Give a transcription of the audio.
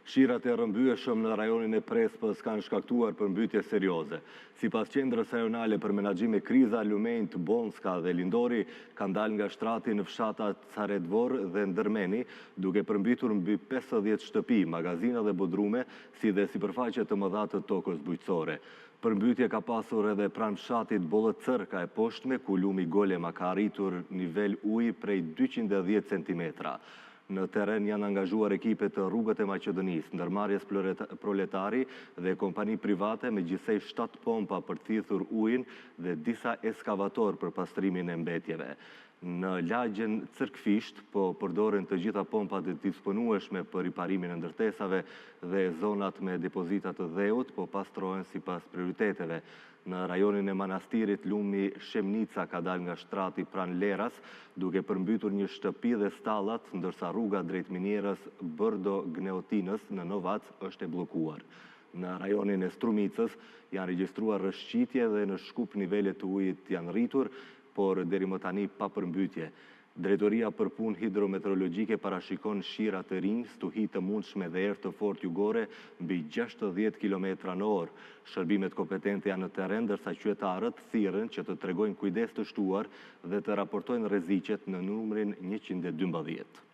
Shirat e rrëmbyeshëm në rajonin e Prespës kanë shkaktuar përmbytje serioze. Sipas Qendrës Rajonale për Menaxhim me Kriza, lumenjtë Bonska dhe Lindori kanë dalë nga shtrati në fshatrat Caredvor dhe Ndërmeni, duke përmbytur mbi 50 shtëpi, magazina dhe bodrume, si dhe sipërfaqe të mëdha të tokës bujqësore. Përmbytje ka pasur edhe pranë fshatit Bollëcërka e Poshtme, ku lumi Golema ka arritur nivel uji prej 210 centimetra. Në terren janë angazhuar ekipe të Rrugët e Maqedonisë, ndërmarrjes Proletari dhe kompani private me gjithsej 7 pompa për të thithur ujin dhe disa eskavatorë për pastrimin e mbetjeve. Në lagjen Cërkfisht po përdoren të gjitha pompat e disponueshme për riparimin e ndërtesave dhe zonat me depozita të dheut po pastrohen sipas prioriteteve. Në rajonin e Manastirit, lumi Shemnica ka dalë nga shtrati pranë Leras, duke përmbytur një shtëpi dhe stallat, ndërsa rruga drejt minierës Bërdo Gneotinës në Novac është e bllokuar. Në rajonin e Strumicës janë regjistruar rrëshqitje dhe në Shkup nivelet e ujit janë rritur, por deri më tani pa përmbytje. Drejtoria për Punë Hidrometeorologjike parashikon shira të rinj, stuhi të mundshme dhe erë të fortë jugore mbi 60 kilometra në orë. Shërbimet kompetente janë në terren, ndërsa qytetarët thirren që të tregojnë kujdes të shtuar dhe të raportojnë rreziqet në numrin 112.